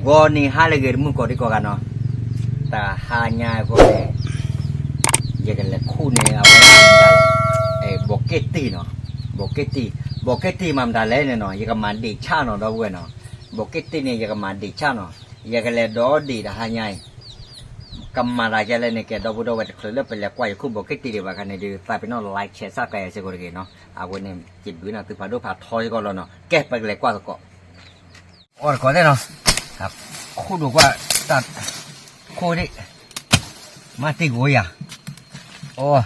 ဂီၤနံၤဟါလၢအဂ့ၤ တမုၢ်ကီးဒံကီးဂၤနီၤ, တဟါညါအဂီၢ်န့ၣ် ယကလဲၤခူၣ်န့ၢ်အဝဲဒၣ် ဘီးက့ၣ်တံၢ်နီၤ, ဘီးက့ၣ်တံၢ်, ဘီးက့ၣ်တံၢ်မၤမတၤလဲၣ်န့ၣ်နီၤ ယကမၤဒံးဆၣ်နီၤ ဒီပုၢ်ဝဲၢ်နီၤ, ဘီးက့ၣ်တံၢ်န့ၣ် ယကမၤဒံးဆၣ်နီၤ, ယကလဲၤဒိးဒံးတဟါညါအံၤ ကမၤတၢ်ကဲလဲၣ်န့ၣ် ကဲဒီပုၢ်ဒီဝဲၢ်တချုးလၢပလဲၤကွၢ်ယခူၣ်ဘီးက့ၣ်တံၢ်ဒံးဘၣ်ခါန့ၣ်ဒုး သးပ့ၤနီၣ် like share subscribe စ့ၢ်ကီးတဂ့ၤနီၤ, အဝဲန့ၣ် စံးဘျုးနီၤ သုဖးဒိၣ်ဖးထီစ့ၢ်ကီးလီၤနီၤ, ကဲပကလဲၤကွၢ်သကိး အီၣ်တကိးသ့ၣ်နီၤ, ခူၣ်ဒိးကွၢ်တၢ်, ခိၣ်ဒံး, မ့ၢ်တံၢ်ကအိၣ်ယၤ, အိၣ်,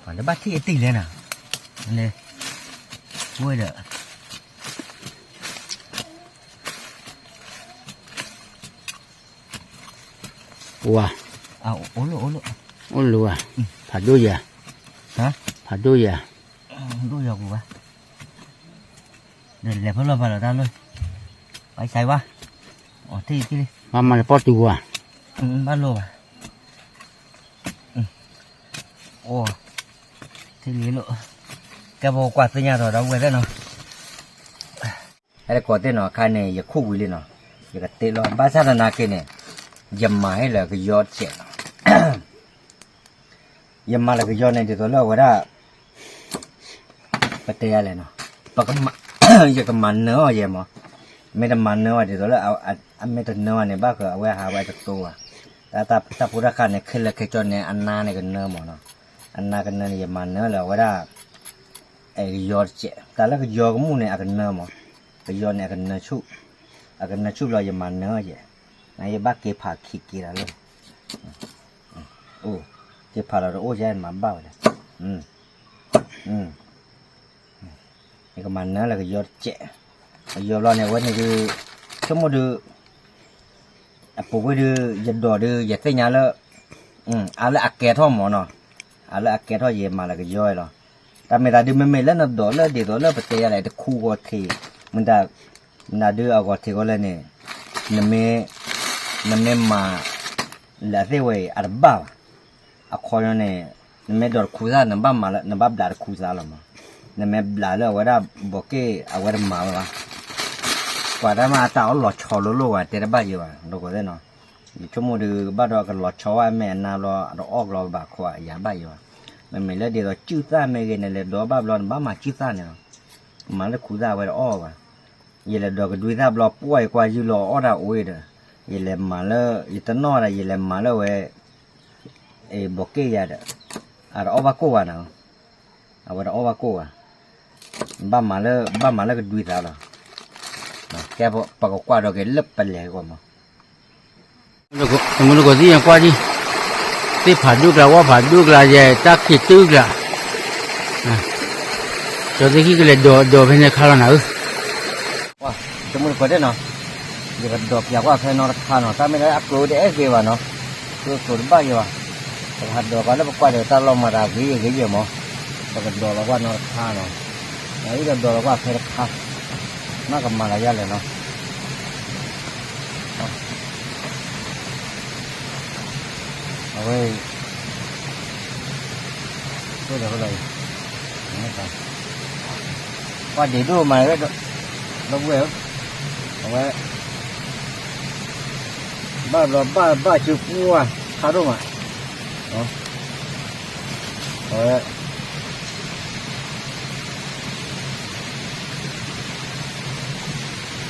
ပှၤလၢဘၣ်ထံၣ်အတံၢ်လဲၣ်နီၤ, န့ၣ်, ဝဲဒီး ဝါ, အိၣ်လိၣ်, အိၣ်လိၣ်, ဖးဒိၣ်ယၤ, ဖးဒိၣ်ယၤ, ဒိၣ်ယၤပူၤဘၣ်, ဒီးလဲၤဖဲလီၤဖးလီၤတၢ်လီၢ်, ဘၣ်ဆါဘၣ်, အီထံၣ်ထံၣ်လံ, ဘၣ်မၤလၢပီၣ်တူၤဝါ, ဘၣ်လိၣ်ဘၣ်, အိၣ်, ထံၣ်လံလိၣ်, ကဲပကွၢ်သ့ၣ်ညါဒီးဒီပုၢ်ဝဲၢ်သ့ၣ်နီၤ အဲၣ်တကိးသ့ၣ်နီၤ အခါန့ၣ် ယခူၣ်ဝံၤလံနီၤ, ယကတ့လီၤ ဘၣ်ဆၣ်သနာ်က့န့ၣ် ယမၤဟ့ၣ်လၢကယီတစဲးလီၤ, ယမၤလၢကယီန့ၣ် ဒ်သိးလၢအဝဲဒၣ် ပတဲယၤလဲၣ်နီၤ, ယကမၤနၢၤအီၤယဲမး, မ့ၢ်တမၤနၢၤအီၤဒ်သိးလၢ အမ့ၢ်တနၢၤအီၤန့ၣ် ဘၣ်ဃးအဝဲဟးဝဲတတိၤဘၣ်, တၢ်ဖိတၢ်ခါန့ၣ် ခဲလၢာ်ခဲဆ့န့ၣ် အနါန့ၣ်ကနၢမးနီၤ, အနါကနၢန့ၣ် ယမၤနၢၤလၢအဝဲဒၣ် ကယီတစဲး, တၢ်လၢကယီကမူၣ်န့ၣ် အကနၢမး, ကယီန့ၣ် အကနၢဆူၣ်, အကနၢဆူၣ်ဘျီယမၤနၢၤယဲ, နယဘၣ်က့ၤဖးခံက့ၤတၢ်လၢ, အိၣ်, က့ၤဖးလီၤတအိၣ်ယဲမၤဘၣ်ဝဲဒၣ်, ယကမၤနၢၤလၢကယီတစဲး, ကယီဘျီန့ၣ် အဝဲန့ၣ်ဒုး, ဆိကမိၣ်ဒုး အပူၤကွံာ်ဒုး ယဒိးဒုး ယသ့ၣ်ညါလၢ အါလၢအကဲထီၣ်မးနီၤ, အါလၢအကဲထီၣ်ယမၤလၢကယီလီၤ, တၢ်မ့ၢ်သးဒုး မ့မ့ၢ်လၢနဒိးလၢဒ်သိးလၢပတဲယၤလဲၣ် တခူဂီၤထံး, မ့ၢ်ဒၣ်, မ့ၢ်ဒၣ်ဒုးအဂီၤထံးဃီလဲၣ်န့ၣ်, နမ့ၢ်, နမ့ၢ်မၤ လၢအသ့ၣ်ဝဲအံၤ အတဘၣ်ဘၣ်, အခီညါန့ၣ်, နမ့ၢ်ဒိးတခူသၣ် နဘၣ်မၤလၢ နဘၣ်ဘျးတခူသၣ်လီၤမး, နမ့ၢ်ဘျးလၢအဝဲဒၣ် ဘီးက့ၣ်အဝဲတမၤဝဲဘၣ်, ပှၤတၢ်မၤအတၢ်အီၣ်လီၤဆီလိၤလိၤဝဲ တဲတဘၣ်ယံၤဘၣ် နကိးသ့ၣ်နီၤ, ယဆိကမိၣ်ဒုး ကဘၣ်ဒီးကလီၤဆီဝဲအမဲာ်အနါဘျီ အတအီၣ်ကလီၤဘၣ်ခီ ယၤဘၣ်ယံၤဘၣ်, မ့မ့ၢ်လၢဒ်သိးစုၣ်သၣ်မ့ၢ်ဂ့ၤန့ၣ် လဲၤဒိးဘၣ်ဘျီ နဘၣ်မၤစုၣ်သၣ်န့ၣ်လီၤ, မၤလၢခူသၣ်အဝဲတအီၣ်ဘၣ် ယလဲၤဒိးကဒွံသၣ်ဘျီ ပှၢ်ယကွၢ်ယုၢ်လီၤအီၣ်တၢ်အိၣ်ဒီး, ယလဲၤမၤလၢ ယတနီၣ်ဒၣ် ယလဲၤမၤလၢဝဲ, ဘီးက့ၣ်ယၤဒီး, အတအီၣ်ဘၣ်ကိၢ်ဘၣ်နီၤ, အဝဲတအီၣ်ဘၣ်ကိၢ်ဘၣ်, ဘၣ်မၤလၢ ဘၣ်မၤလၢကဒွံသၣ်လီၤ, ကဲပကကွၢ်ဒီးက့ၤလၢပလဲၤကီးမး တမုၢ်တကိးသ့ၣ်ညါကွၢ်ဒံး, သ့ၣ်ဖးဒိၣ်ကျါဝၣ်ဖးဒိၣ်ကျါယဲ တၢ်ခံးတုၤကျါ, ကၠီသ့ၣ်ခံကလဲၤဒိးဒိးဖဲန့ၣ်ခါလီၤနၤဧၢ, တမုၢ်တကိးသ့ၣ်နီၤ, ယကဒိးပၠးကွၢ်ဖဲနီတခါနီၤ တၢ်မ့ၢ်လၢအကျိၤတအဲၣ်ဂ့ၤဘၣ်နီၤ, ကျိၤကျိၤတဘၣ်ယံၤဘၣ်, ပကဟးဒိးကွၢ်လၢပကွၢ်ဒီးတၢ်လီၢ်မၤတၢ်ဂ့ၤဂ့ၤယံၤမး, ပကဒိးလီၤကွၢ်နီတခါနီၤ, အံၤဒီးဒိးလီၤကွၢ်ဖဲတခါ, မ့ၢ်ကမၤလၢယၤလဲၣ်နီၤ အဝဲ, ပှၤဒ့ဒိၣ်မး, ဒီပုၢ်ဝဲၢ်ဧၢ, အဝဲ, ဘၣ်ဘျီဘၣ်ဘၣ်စုပှၢ်, ဖးဒိၣ်မး, အဝဲ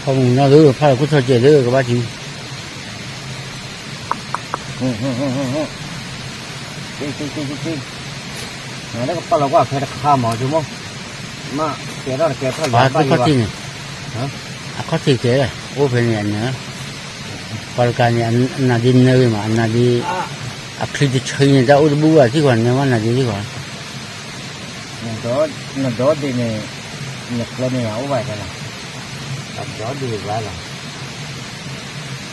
ခီမုၢ်နၤသု ဖးလီၤခိၣ်ထီၣ်စဲးသု ကဘၣ်ထံ, လၢကပာ်လီၤကွၢ်ဖဲတခါမး ဆိကမိၣ်, မ့ၢ်ကဲထီၣ်တကဲထီၣ်ယၤဘၣ်ယံၤဘၣ်, အခီၣ်ထံးကဲ, အိၣ်ဖဲန့ၣ်အနၢ, ပှၤတကးန့ၣ် အနါဒ့နၢဂ့ၤမး အနါဒ့, အချံတဆှံန့ၣ် တၢ်အိၣ်တဘူၣ်ဘၣ်သံကွၢ် နၢမးနါဒ့သံကွၢ် နဒိးဒ့န့ၣ်, နကျဲန့ၣ်ယၤအိၣ်ဘၣ်တဲလီၤ, ပဒိးဒ့ဘၣ်လီၤ,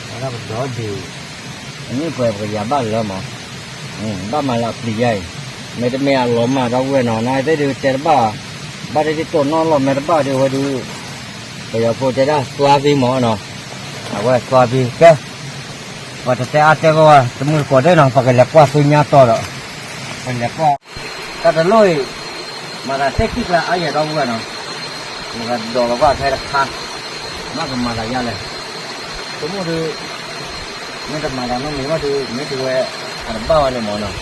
ဝဲဒၣ်ပဒိးဒ့, အနံၣ်ကွဲးပကယၤဘၣ်လၢမး, ဘၣ်မၤလၢအပျံၤယါအံၤ, မ့တမ့ၢ်အလီၤမၢ်ဒီပုၢ်ဝဲၢ်နီၤ နသ့ၣ်ဒုးတဲတဘၣ်, ဘၣ်တ့ၢ်တတိၢ်နီၣ်လီၤမဲာ်တဘၣ်ဒုးဝဲဒုး, ပယီၤဖိတဲဒၣ်သွါသံမးနီၤ, အဝဲသွါသံကဲ, ပှၤတတဲအါတဲဂီၢ်ဘၣ် တမုၢ်တကိးဒဲးနီၤ ပကလဲၤကွၢ်သ့ၣ်ညါတီၤဒီး, ပလဲၤကွၢ်, တၢ်တလိၣ်အံၤ, မၤသးသ့ၣ်ခံကျါအါယဲၢ်ဒီပုၢ်ဝဲၢ်နီၤ, နကဒိးလီၤကွၢ်ဖဲတခါ, မ့ၢ်ကမၤသးယါလဲၣ်, ဆိကမိၣ်ဒုး, မ့ၢ်တမၤသးနီတမံၤဘၣ်ဒုး မ့ၢ်တုၤဝဲ, အတဘၣ်ဝဲလၢၤမၢ်နီၤ,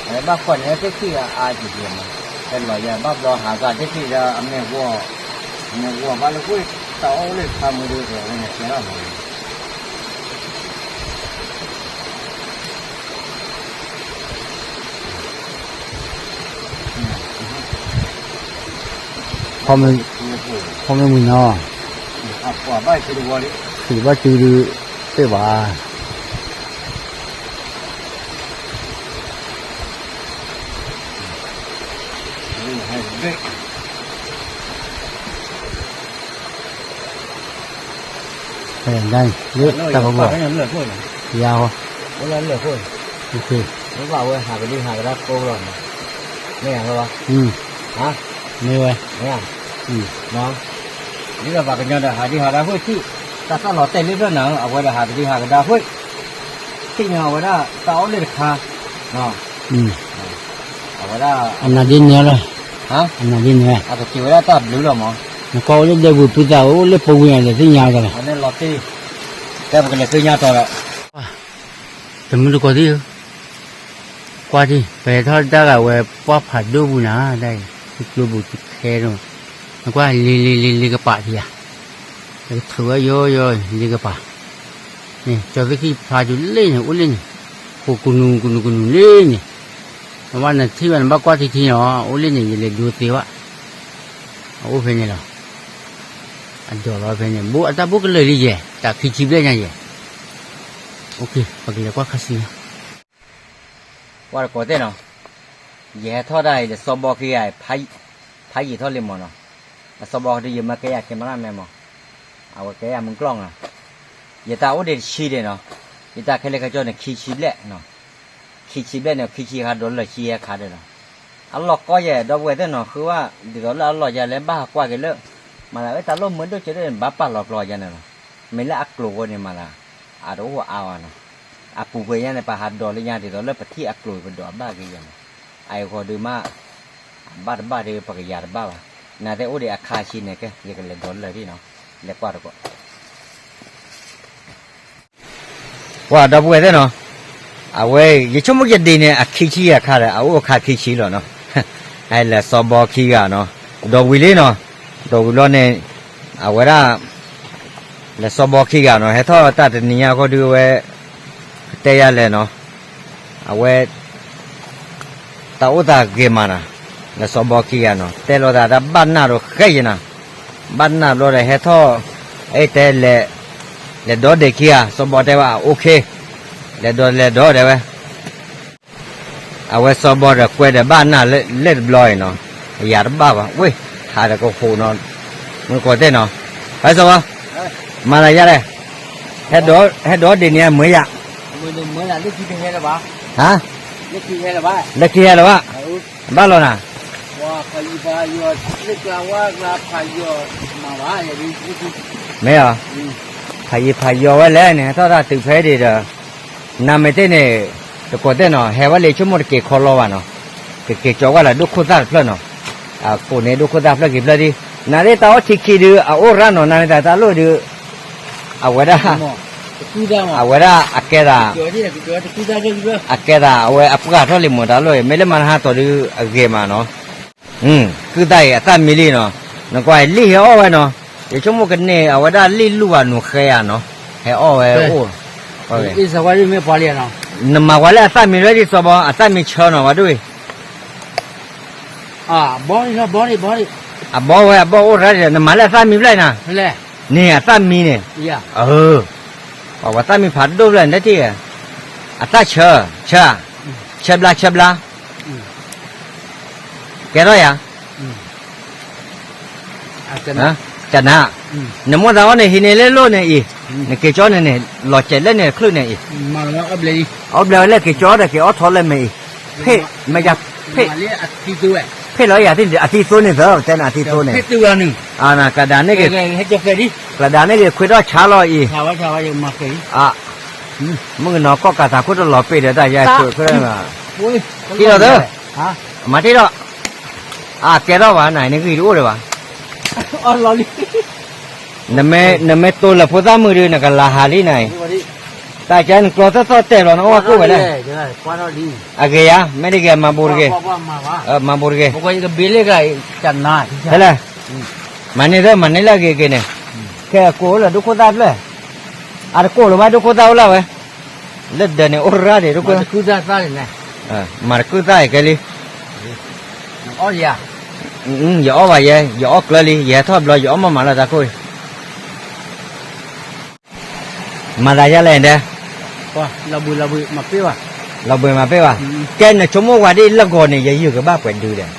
အဘၣ်ကွၢ်န့ၣ် သ့ၣ်ခံဂၤအါက့ၤက့ၤမး, ဖဲလီၤယဲ ဘၣ်ဘျီဟးဂၤသ့ၣ်ခံဒီးအမဲာ်ဂီၢ်, အမဲာ်ဂီၢ်ဘၣ်လၢကွံာ်, တၢ်အိၣ်လၢခါမူဒုး အဝဲန့ၣ်ကဲထီၣ်မး ဖီမ့ၢ်မုၢ်နီၤ, ဘၣ်စုဒုးသ့ၣ်ဘၣ်, လၢတၢ်ကဘီၣ်, ယၤဟီ, မ့ၢ်ဝဲ, ဒ်သိးပှၤကညီဒီးဟးဒံးဟးဒါဃုာ်ထံၣ်, တၢ်သၣ်လီၤတဲာ်လၢဖျၢၣ်နၤ အဝဲဒီးဟးကဒံးဟးကဒါဃုာ်, ထံၣ်ညါအဝဲဒၣ်တၢ်အိၣ်လၢတခါ, အဝဲဒၣ်, အနၤဒ်န့ၣ်လီၤ, အနၤဒ်န့ၣ်, အကစံးဝဲဒၣ်တၢ်ဘျုးလီၤမး, နကွၢ်အိၣ်လၢဒဲပူၤဖုသးအိၣ်လၢပူၤဝံၤအလဲၤသ့ၣ်ညါကလီၤ, လီၤတ့ၢ်, ကဲပကလဲၤသ့ၣ်ညါတီၤဒီး တမုၢ်တကိးသ့ၣ်ဧၢ, ကွၢ်ထံၣ် ပဟဲထီၣ်တၢ်ဂၤဝဲပှၢ်ဖးဒိၣ်ပူၤနၤ, တၢ်အံၤ ကျိပူၤတခဲဒိၣ်, နကွၢ်လ့လ့လ့လ့ကပၤထံဧါ, ကထုးဝဲယိယိလ့ကပၤ, န့ၣ် ကၠီသ့ၣ်ခံဖျါဒုးလ့န့ၣ် အိၣ်လ့န့ၣ်, ဃိးကနူၤကနူၤကနူၤလ့န့ၣ်, နဘၣ်နထံၣ်ဘၣ်နဘၣ်ကွၢ်ထံထံန့ၣ်, အိၣ်လ့န့ၣ် ယလဲၤဒိသ့ဘၣ်, အအိၣ်ဖဲန့ၣ်လီၤ, အဒိးလီၤဖဲန့ၣ် ဘိအတၢ်ဘိကလၢာ်လံယဲၢ်, တၢ်ခံဆံဘျဲၣ်ညါယဲၢ်, ပကလဲၤကွၢ်ခါဆူညါ ကွၢ်တကိးသ့ၣ်နီၤ, ယဟဲထီၣ်တၢ်အံၤဒီးစီၤဘီခံဂၤ, ဖးယံာ်ထီၣ်လံမးနီၤ, အစီၤဘီဒုးယမ့ၢ်ကဲယၤ cameraman မး, အဝဲကဲယၤမုၢ်ကျီၢ်နီၤ, ယတၢ်အိၣ်ဒံးတဆံဒံးနီၤ, ယတၢ်ခဲလၢာ်ခဲဆ့န့ၣ် ခံဆံဘျဲၣ်, ခံဆံဘျဲၣ်န့ၣ် ခံဆံအခါဒီးလၢာ်ဆံယဲၢ်ခါဒီးနီၤ, အလီၢ်ကီယဲၢ် ဒီပုၢ်ဝဲၢ်သ့ၣ်နီၤ, ဃုဝဲဒ်သိးလၢအလီၢ်ယဲၢ်လၢဘၣ်ဟးကွၢ်က့ၤလၢ, မၤသးဝဲတၢ်လိၣ်မုာ်ဒိၣ်ကဲဒိၣ်န့ၣ် ဘၣ်ပာ်လီၤကျီယဲၢ်န့ၣ်လီၤ, မ့ၢ်လၢအကျိၤဃိန့ၣ်မၤသး, အတအိၣ်အါဘၣ်နီၤ, အပူၤကွံာ်ညါန့ၣ် ပဟးဒိးလၢညါဒ်သိးလၢပထံၣ်အကျိၤပဒိးအဘၣ်က့ၤယဲၢ်နီၤ, အအံၤဃီဒုးမး, အဘၣ်တဘၣ်ဒီးပကယၤတဘၣ်ဘၣ်, နာ်သ့ၣ်အိၣ်ဒံးအခါဆံန့ၣ်ကဲ ယကလဲၤဒိးလၢာ်ဒံးနီၤ, လဲၤကွၢ်တကိး ကွၢ်ဒီပုၢ်ဝဲၢ်သ့ၣ်နီၤ, အဝဲ ယဆိကမိၣ်ယဒံးန့ၣ် အခံဆံယဲၢ်ခါဒီး အအိၣ်အခါခံဆံလီၤနီၤ, လဲၤစီၤဘီခံဂၤနီၤ, ဒီးဝံၤလံနီၤ, ဒီးဝံၤဘျီန့ၣ်, အဝဲဒၣ်, လဲၤစီၤဘီခံဂၤနီၤ ဟဲထီၣ်တၢ်တနံၤညါအဃိဒုးဝဲ, ကတဲယၤလဲၣ်နီၤ, အဝဲ တၢ်အိၣ်သးဂ့ၤမးနၤ, လဲၤစီၤဘီခံဂၤနီၤ တဲလိာ်သးတၢ်ဘၣ်နၢ်ဒီးဃဲယဲၢ်နၤ, ဘၣ်နၢ်ဘျီဒီးဟဲထီၣ်, အဲတဲလဲၤ, လဲၤဒီဒ့ၣ်ခံဂၤ စီၤဘီတဲဝဲ OK, လဲၤဒီးလဲၤဒီဒ့ၣ်ဝဲ, အဝဲစီၤဘီဒီးကွဲဒီးဘၣ်နၢ်လၢတဘျီအံၤနီၤ, ယၤတဘၣ်ဘၣ် ဝ့ၢ်, ဟးဒီးကဟိးနီၤ, မုၢ်ကီၢ်သ့ၣ်နီၤ, ဟဲစီၤဘီ, မၤသးယါလဲၣ်, ဟဲဒီးဒ့ၣ်န့ၣ်မ့ၢ်ယၤ ဟါ, လၢခံဟဲလၢၤဘၣ်, ဘၣ်လီၤနၤ, မ့ၢ်ဧါ, ဖးယံၤဖးယီၤဝဲလဲၣ်န့ၣ် ဟဲထီၣ်တၢ်တုၤဖဲဒံးဒီး, နမ့ၢ်သ့ၣ်န့ၣ်, တကိးသ့ၣ်နီၤ ဟဲဝဲလၢဆိကမိၣ်တက့ၤခီလီဘၣ်နီၤ, ကက့ၤကၠီဝဲလၢဒိၣ်ခိၣ်သၣ်တဖျၢၣ်နီၤ, အကိးန့ၣ်ဒိၣ်ခိၣ်သၣ်ဖျၢၣ်က့ၤဖျၢၣ်ဒံး, နသ့ၣ်တၢ်အိၣ်ထံခံဒုး အအိၣ်ရၣ်နီၤ နမ့ၢ်သးတၢ်လိၣ်ဒုး, အဝဲဒၣ် အဝဲဒၣ်အကဲသး, အကဲသးအဝဲအပှၢ်ထီၣ်လံမ့ၢ်တၢ်လိၣ်အံၤ မ့ၢ်လၢမၤနဟါတီၤဒုးအဂ့ၤမးနီၤ, ကုၢ်သၣ်အံၤအသၣ်မံလံနီၤ, နကွၢ်လံၣ်ဟဲအီၣ်ဝဲနီၤ, ယဆိကမိၣ်ကန့ၢ်အဝဲဒၣ်လံၣ်လူၢ်ဘၣ်နူၤဃဲဧါနီၤ, ဟဲအီၣ်ဝဲအိၣ်, နမၤကွၢ်လၢအသၣ်မံလၢဒ်စီၤဘီ အသၣ်မံဆၢနီၤဝဲဒၣ်အံၤ အဘီဝဲအဘီအိၣ်ရၣ်ဒီး နမၤလၢအသၣ်မံဖျၢၣ်နၤ, န့ၣ်အသၣ်မံန့ၣ်, ပှၤသၣ်မံဖးဒိၣ်ဖျၢၣ်နတထံၣ်, အသၣ်ဆၢ, ဆၢ, ဆၢဘျါဆၢဘျါ, ကဲထီၣ်ယၤ ကနၤ, နမိၣ်သးအီၤန့ၣ် ဟံးန့ၢ်လၢလိၣ်န့ၣ်အံၤ, နက့ၤကၠီန့ၣ်န့ၣ် လီၤစဲးလၢန့ၣ်ချုးန့ၣ်အံၤ, အီၣ်ဘျဲဝဲလၢက့ၤကၠီဒီးက့ၤအီၣ်ထီၣ်လၢမဲာ်အံၤ, ဖ့ၣ်, ဖ့ၣ်လီၤယၤသ့ၣ်န့ၣ် အသံသိန့ၣ်သၢ ပတဲနၤအသံသိန့ၣ်, ကဒးန့ၣ်က့ၤ, ကဒးန့ၣ်က့ၤခွဲးထီၣ်ဆါလီၤအံၤ, မုၣ်ကနီၤကီၢ်ကးသးခိၣ်တလီၤပ့ၤဒီးတၢ်ယဲၢ်ခွဲးခွဲး, ထံၣ်လီၤသၢ, မၤထံၣ်လီၤ, အကဲထီၣ်ဘၣ်နၤန့ၣ်ဂံၢ်တအိၣ်ဒီးဘၣ်, အီၣ်လီၤလံ, နမ့ၢ်တိၢ်လၢဖိသၣ်မုၣ်ဒုး နကလၤဟးလံနၤအံၤ, တၢ်ကဲနကျီသၢသီၣ်တဲာ်လီၤ နအီၣ်ဝဲကိၣ်ဝဲလဲၣ်, အဂ့ၤယါ မ့ၢ်တဂ့ၤ မၤဘိးတဂ့ၤ, မၤဘိးတဂ့ၤ, ဖဲလဲၣ်, မၤန့ၢ်သၢ မၤန့ၢ်လၢအဂ့ၤက့ၤန့ၣ်, ခဲအကိၣ်လၢဒိခိၣ်သၣ်ဖျၢၣ်, အတကိၣ်လၢၤဘၣ်ဒိခိၣ်သၣ်အိၣ်လၢဝဲ, လၢဒၢးန့ၣ်အိၣ်ရၣ်ဒံးဒိခိၣ်, မၤတကုၢ်သၣ်အံၤကဲလံ ယအီၣ်ဘၣ်ယဲ, ယအီၣ်ကျၢၤလံ ယဟဲထီၣ်ဘျီ ယအီၣ်မးမးလၢတၢ်ခိၣ်အံၤ, မၤသးယါလဲၣ်ဒဲး, လီၤဘှံးမၤပ့ၢ်ဘၣ်, ကဲနဆိကမိၣ်ဝဲဒ်လၢဂီၤန့ၣ် ယယုၢ်ကဘၣ်ပှဲၤဒုလဲၣ်,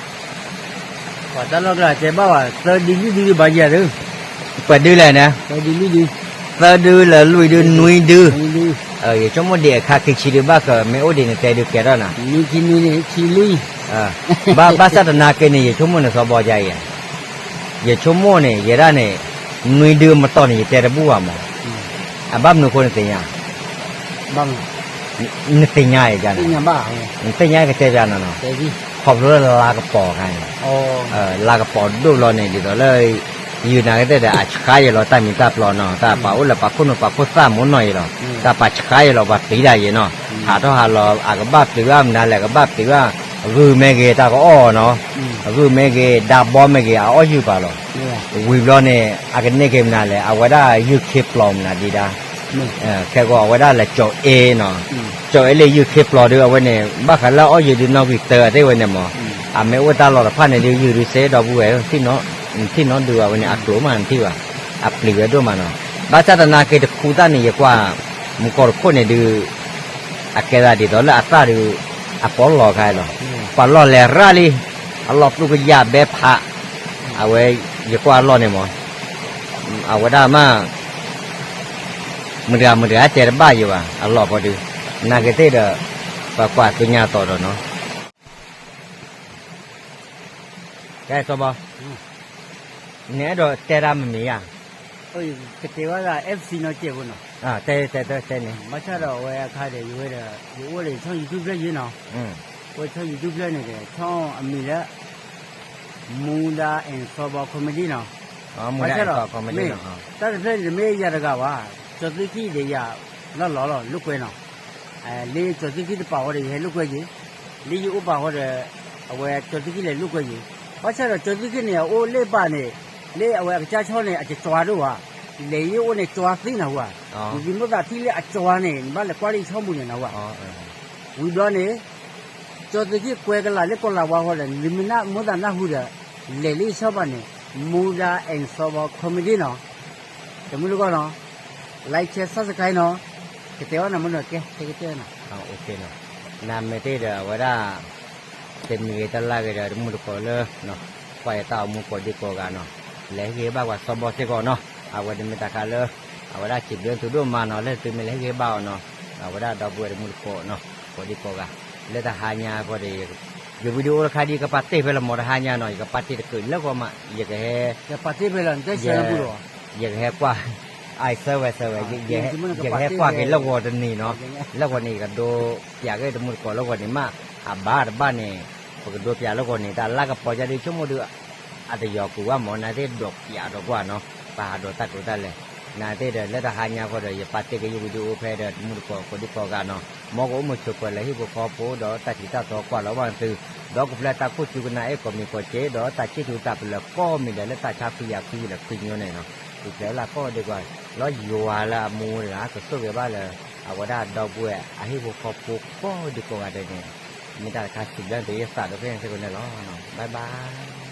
ပှဲၤဒုလဲၣ်န့ၣ်, သၢဒုလၢလွံၢ်ဒု နွံဒု, ယဆိကမိၣ်ဒံးအခါခံဆံဒုဘၣ်ဃး မ့ၢ်အိၣ်ဒံးနတဲဒုကဲထီၣ်နၤ ဘၣ်ဆၣ်သနာ်က့န့ၣ် ယဆိကမိၣ်န့ၣ်စီၤဘီကအံၤ, ယဆိကမိၣ်န့ၣ် ယဲဒၣ်န့ၣ် နွံဒုမတီၢ်န့ၣ် ယတဲတဘူၣ်ဘၣ်မး, အဘၣ်မနုၤအဃိနသ့ၣ်ညါ, နသ့ၣ်ညါအံၤ, နသ့ၣ်ညါကတဲပျးနီၤနီၤ, ခီဖျိလၢလါကပီၤခါန့ၣ်, လါကပီၤဒိၣ်လီၤန့ၣ် ဒ်သိးလၢ ယုၢ်နာ်က့ၤသ့ၣ်ဒီး အဆှါယဲလီၤတၢ်မံၤတၢ်ပျီနီၤ, တၢ်ပာ်အိၣ်လၢပာ်ခိၣ်နူာ်ပာ်ခိၣ်သၣ်မ့ၢ်နီၤအံၤလီၤ, တၢ်ပာ်ဆှါယဲလီၤ ပှၤပျံၤတၢ်ယဲနီၤ, ဟးထီၣ်ဟးလီၤ အကဘၣ်ပျံၤဘၣ်မနုၤလဲၣ် ကဘၣ်ပျံၤဘၣ်, ဂုၢ်မ့ၢ်ဂ့ၤ တၢ်ကအီၣ်နီၤ, ဂုၢ်မ့ၢ်ဂ့ၤ ဒၢဘီမ့ၢ်ဂ့ၤ အအီၣ်ယုၢ်ပာ်လီၤ, ဝံၤဘျီန့ၣ် အကန့ၢ်က့ၤမနုၤလဲၣ် အဝဲဒၣ်ယုၢ်ခ့ပျီမနုၤဒံးဒၣ် ခဲကီးအဝဲဒၣ်လဲၤကၠီၤအ့နီၤ, ကၠီၤအ့လၢယုၢ်ခ့ပျီဒီး အဝဲန့ၣ် ဘၣ်ဃးလၢအီၣ်ယုၢ်ဒုးနီၣ်ဂံၢ်တၢအသ့ၣ်ဝဲန့ၣ်မး, အမ့ၢ်အိၣ်တၢ်လီၢ်တဖၣ်န့ၣ်ဒုး ယုၢ်ဒုးစ့ဒီပုၢ်ဝဲၢ်, နထံၣ်နီၣ်ဒုးအဝဲန့ၣ် အကျိၤမးနထံၣ်ဘၣ်, အပျံၤဝဲဒိၣ်မးနီၤ, ဘၣ်ဆၣ်သနာ်က့တခူသၣ်န့ၣ် ယကွၢ် မူကီၢ်တခိၣ်န့ၣ်ဒုး အကဲသးဒ်သိးလၢအသၣ်ဒုး အပီၢ်လီၤခါလီၤ, ပှၤလီၢ်လဲၤရၣ်လံ, အလီၢ်သူကယၢ်ဘဲဖး, အဝဲ ယကွၢ်အလီၢ်န့ၣ်မး, အဝဲဒၣ်မး မတၤဂၤမတၤဂၤတဲတဘၣ်ယံၤဘၣ် အလီၢ်ဃီဒုး, နာ်က့ၤသ့ၣ်ဒီး ပကွၢ်သ့ၣ်ညါသိးဒီးနီၤ, ကဲစီၤဘီ, နအဲၣ်ဒိးတဲတၢ်မမံၤဧါ, ကတဲဝဲဒၣ် FC နီၤကဲးဖိနီၤ, တဲတဲတဲန့ၣ်, ဘၣ်ဆၣ်ဒီးအဝဲအခါဒီး ယဝဲဒီး ယအိၣ်ဒီးဆီၣ် YouTube ဖျၢၣ်ယ့နီၤ, ဝဲဆီၣ် YouTube ဖျၢၣ်န့ၣ်ဒီး ဆီၣ်အမံၤလၢ မူဒါ and စီၤဘီ comedy နီၤ, ဘၣ်ဆၣ်ဒီး မ့ၢ် တၢ်တဖျၢၣ်န့ၣ်တမ့ၢ်ယၤတဂၤဘၣ်, ကၠီၤသ့ၣ်ခံဒီးယၤ လီၢ်လီၢ်လီၤ လိာ်ကွဲနီၤ, လၢကၠီၤသ့ၣ်ခံတပာ်ဃီဒီး ယဟဲလိာ်ကွဲက့ၤ, လၢယအိၣ်ပာ်ဃီဒီး အဝဲကၠီၤသ့ၣ်ခံလဲၤလိာ်ကွဲက့ၤ, ဘၣ်ဆၣ်ဒီးကၠီၤသ့ၣ်ခံန့ၣ် အအိၣ်လၢပာ်န့ၣ်, လၢအဝဲအကစၢ်ဆီၣ်န့ၣ် အကကၠွါဒိၣ်ဘၣ်, လဲၤယအိၣ်န့ၣ်ကၠွါသ့နၤဟူဧါ, နသုမိၣ်သးထံၣ်လၢအကၠွါန့ၣ် နဘၣ်လဲၤကွၢ်လၢယဆီၣ်ပူၤန့ၣ်နၤဟူဧါ, ဝံၤဘျီန့ၣ် ကၠီၤသ့ၣ်ခံကွဲကလးလၢကီၢ်လၤဝါဃီဒီး နသုမ့ၢ်နၢ်မိၣ်သးနၢ်ဟူဒီး လဲၤလၢယဆီၣ်ဘၣ်န့ၣ် မူဒါ and စီၤဘီ comedy နီၤ, တမုၢ်တကိၢ်နီၤ, like share subscribe နီၤ, ကတဲဝဲနၤမ့ၢ်နီၤ ကဲ တဲကတဲဝဲနၤ, နမ့ၢ်တ့ၢ်ဒီးအဝဲဒၣ် တမံၤဂ့ၤတလါဂ့ၤဒီး တမုၢ်တကိးလၢ ကွၢ်ယတၢ်အိၣ်မူကိးဒံကိးဂၤနီၤ, လဲၤဟ့ၣ်ဂံၢ်ဟ့ၣ်ဘါကွၢ်စီၤဘီစ့ၢ်ကီးနီၤ, အဝဲန့ၣ်မ့ၢ်တၢ်ခါလၢ အဝဲဒၣ်စံးဘျုးသုဒိၣ်မးနီၤ, လၢသုမ့ၢ်လဲၤဟ့ၣ်ဂံၢ်ဟ့ၣ်ဘါအီၤနီၤ, အဝဲဒၣ်ဒီပုၢ်ဝဲၢ်တမုၢ်တကိးနီၤ, ကိးဒံကိးဂၤ, လၢတဟါညါဃီဒီး ယ video တခါဒ်ယကပာ်တ့ၢ်ဖဲလၢမီၢ်တဟါညါနီၤ, ယကပာ်တ့ၢ်တကုးလၢဂီၢ်မး, ယကဟဲ ယကဟဲကွၢ် အစၢဝဲစၢဝဲ, ယကဟဲကွၢ်က့ၤလၢဂီၢ်တနံၤနီၤ, လၢဂီၢ်န့ၣ် ယကဒိပၠးက့ၤတမုၢ်တကိးလၢဂီၢ်န့ၣ်မး, အဘၣ်တဘၣ်န့ၣ် ပကဒိပၠးလၢဂီၢ်န့ၣ် တၢ်လၢကပီၤကဒီးဆိကမိၣ်ဒီး အတယီၤကွံာ်ဝဲမး, နသ့ၣ်ဒိးပၠးဒီးကွၢ်နီၤ, ပဟးဒိးတၢ်ကျိၤတၢ်လဲၤ, နသ့ၣ်ဒီးလၢတဟါညါဃီဒီး ယပာ်တ့ၢ်က့ၤယ video ဖဲဒီးတမုၢ်တကိးကိးဒံကိးဂၤနီၤ, မ်ကအိၣ်မုာ်ဆိးပၢၤလၢဟံၣ်ဖိဃီဖိဒီးတၢ်ထံးတၢ်တီကွၢ်လီၤဘၣ်သု, ဒီးကဖျါတၢ်ခိၣ်စူၤကနၣ်အဲၣ်ကီၢ်မံၤကီၢ်စ့ ဒီးတၢ်စံၣ်ထူတၢ်ပလၢၤကိးမံၤဒဲးလၢတၢ်ဆါခွံယၤခွံယံၤလၢခွံညိန့ၣ်နီၤ, ပူၤဖျဲးဝဲလၢကိးဒံကိးဂၤ, လီၤယွၤလၢအမူတဂၤ ကဆိၣ်ဂ့ၤဘၣ်လၢ အဝဲဒၣ်ဒီပုၢ်ဝဲၢ်အဟံၣ်ဖိဃီဖိကိးဒံကိးဂၤဒဲးန့ၣ်, မ့ၢ်တၢ်တခါစံးဘျုးသုယသးဒီဖျၢၣ်ညါစ့ၢ်ကီးန့ၣ်လီၤ, bye bye.